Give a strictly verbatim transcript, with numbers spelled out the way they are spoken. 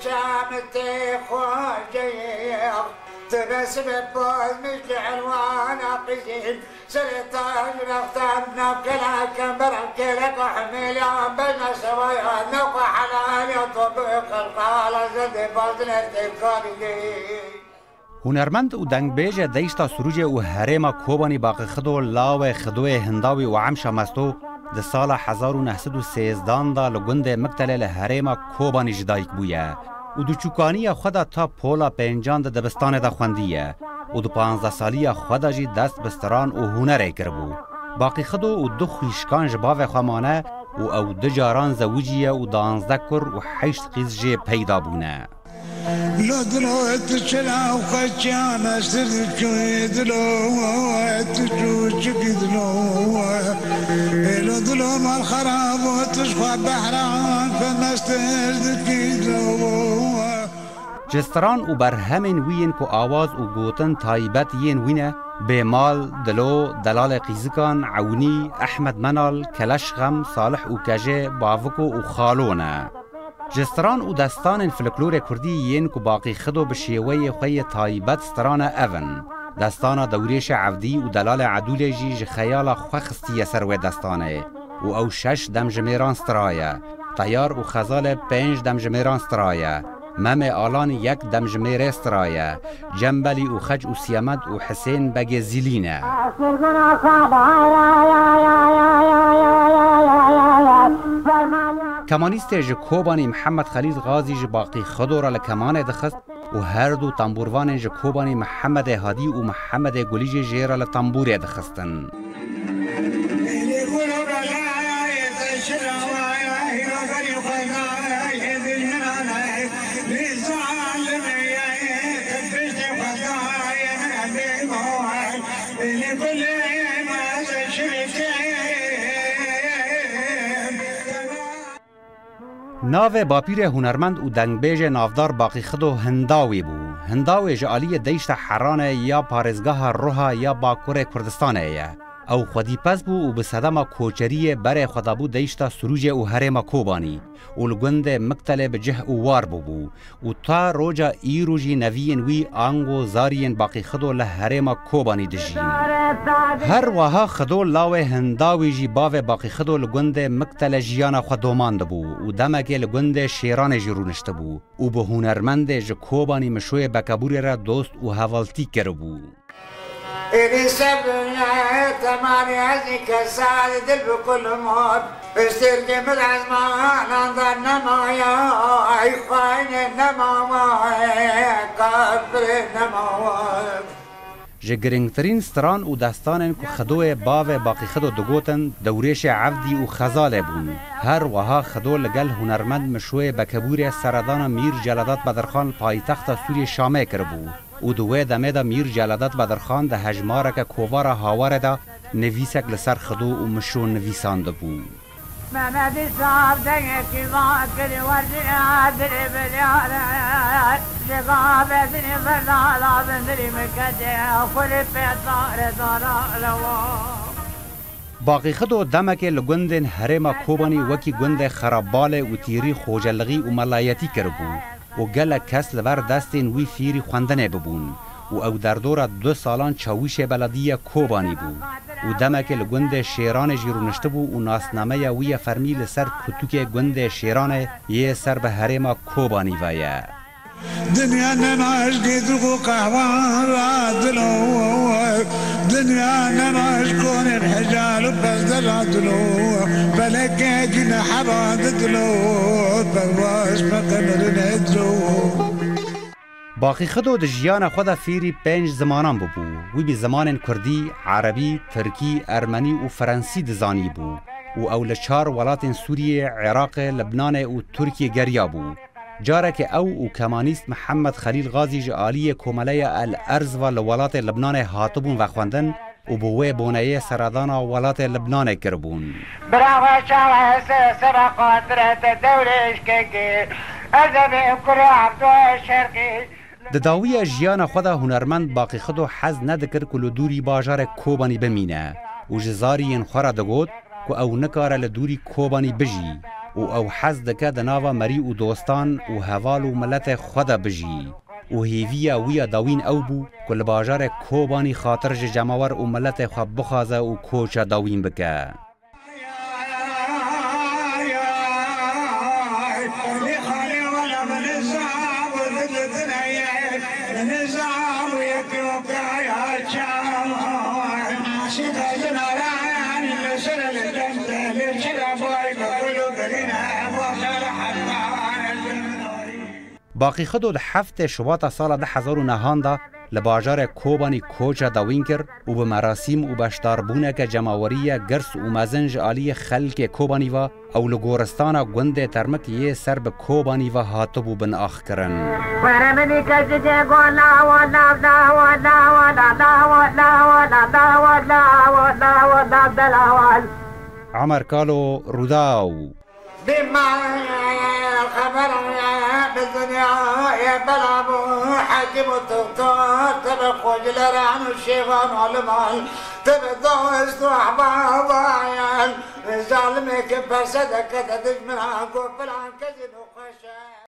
Şamtê xweceyê, tebesime pozmiş li elwana qizîn, serê tac rextan nav kelaken berem kêleka hemêliyan bejna şevaya newqa helaliya topê xelqa la zendê bazdine têkarî. Hunermend û dengbêje Deyşta Sirûcê û herêma Kobanî Baqî Xido lawê Xidoyê Hindawî û Emşa Mesto di sala hezar û neh sed û sêzdan de li gundê Miktelê li herêma Kobanî ji dayik bûye û di çûkaniya xwe de ta pola pêncan di dibistanê de xwendiye û di panzdeh saliya xwe de jî dest bi stiran û hunerê kiribû. Baqî Xido û du xwîşkan ji bavê xwe mane û ew du caran zewiciye û danzdeh kur û heşt qîz jê peyda bûne. Lo dilo tu çila xwe çiya mestir dikî dilo, tu çûçikî dilo. Ê lo dilo mal xerab û tu ji xwe behran xwe mestir dikî dilo. Ji stran û berhemên wî yên ku awaz û gotin taybet yên wî ne, Bêmal, Dilo, Delalê Qîzikan, Ewnî, Ehmed Menal, Keleş Xem, Salih û Kejê, Baviko û Xalo ne. Ji stran û destanên folklorê kurdî yên ku Baqî Xido bi şêweyê xwe yê taybet strane ev in. Destana Dewrêşê Evdî û Delalê Edûlê jî ji xeyala xwe xistiye ser wê destanê û ew şeş demjimêran straye. Teyar û Xezalê pênc demjimêran straye. Memê Alan yek demjimêrê straye. Cembelî û Xec û Siyamed û Hisên Begê Zîlî ne. Kemanîstê ji Kobanî Mihemed Xelîl Gazî ji Baqî Xido re li kemanê dixist û her du tamburvanên ji Kobanî Mihemedê Hadî û Mihemedê Gulî jî jê re li tamburê dixistin. Navê bapîrê hunermend û dengbêjê navdar Baqî Xido Hindawê bû. Hindawê ji aliyê Deyşta Heranê ya parêzgeha Ruha ya Bakurê Kurdistanê ye. Ew xwedîpez bû û bi sedema koçeriyê berê xwe dabû Deyşta Sirûcê û herêma Kobanî û li gundê Miktelê bi cih û war bûbû. Û ta roja îro jî neviyên wî ango zariyên Baqî Xido li herêma Kobanî dijîn. Her wiha Xido lawê Hindawî jî bavê Baqî Xido li gundê Miktele jiyana xwe domandibû û demekê li gundê Şêranê jî rûniştibû û bi hunermendê ji Kobanî Mişoyê Bekebûrê re dost û hevaltî kiribû. Êdî ser dinya temanî ezî kesal dil bi kul mor. Piştîrkê min ezmanan de nemaye, ay xaynê nemaye, kafirê nemaye. Ji girîngtirîn stran û destanên ku Xidoyê bavê Baqî Xido digotin, Dewrêşê Evdî û Xezalê bûn. Her wiha Xido li gel hunermend Mişoyê Bekebûrê seredana Mîr Celadat Bedirxan paytexta Sûriyê Şamê kiribû. Û di wê demê de Mîr Celadet Bedirxan di hejmareke kovara Hawarê de nivîsek li ser Xido û Mişo nivîsandibû. Memedî sav dengekî va kirî, werdî edirê biryare, ji gavê dinê verdala bindirî mikedê, xurî pê tarê dara lewa. Baqî Xido demekê li gundên herêma Kobanî wekî gundê Xerabalê û Tîrî xocelixî û melayetî kiribû û gelek kes li ber destên wî fîrî xwendinê bibûn û ew derdora du salan çawîşê beledîya Kobanî bû û demekê li gundê Şêranê jî rûniştibû û nasnameya wî ya fermî li ser kutûkê gundê Şêranê yê ser bi herêma Kobanî ve ye. Dinya nema ji gêdûk û qehwan ra dilo. Dinya nema ji konên hecal û pezde ra dilo. Pelekekî neheba di dilo. Perwaş me qemirinê dilo. Baqî Xido di jiyana xwe de fêrî pênc zimanan bûbû. Wî bi zimanên kurdî, erebî, tirkî, ermenî û frensî dizanîbû û ew li çar welatên Sûriyê, Iraqê, Libnanê û Tirkiyê geriya bû. Carekê ew û kemanîst Mihemed Xelîl Gazî ji aliyê Komeleya El Erz ve li welatê Libnanê hatibûn vexwendin û bi wê boneyê seredana welatê Libnanê kiribûn. Bira we çawa se sera xatirete dewrêşkekê, ez ê bê kurê Evdo Şerqî. Di dawiya jiyana xwe de hunermend Baqî Xido hez nedikir ku li dûrî bajarê Kobanî bimîne û ji zariyên xwe re digot, ku ew nikare li dûrî Kobanî bijî. û ew hez dike di nava merî û dostan û heval û miletê xwe de bijî. Û hêviya wî ya dawîn ew bû ku li bajarê Kobanî xatir ji cemawer û miletê xwe bixwaze û koça dawîn bike. Baqî Xido di heftê Şubata sala du hezar û nehan de li bajarê Kobanî koça dawîn kir û bi merasîm û beşdarbûneke cemawerî ye girs û mezin ji aliyê xelkê Kobanî ve ew li goristana gundê Termik yê ser bi Kobanî ve hatibû binaxkirin. Omer Kalo, Rûdaw. Bî me xeber bi dinyayê bela bû, hekîm û doktor, tebe xwecilêran û şêvan û aliman, tebe dost û ehbabayan. Zalimê ke perse dekete dijmina, go filan kesî nexweş e.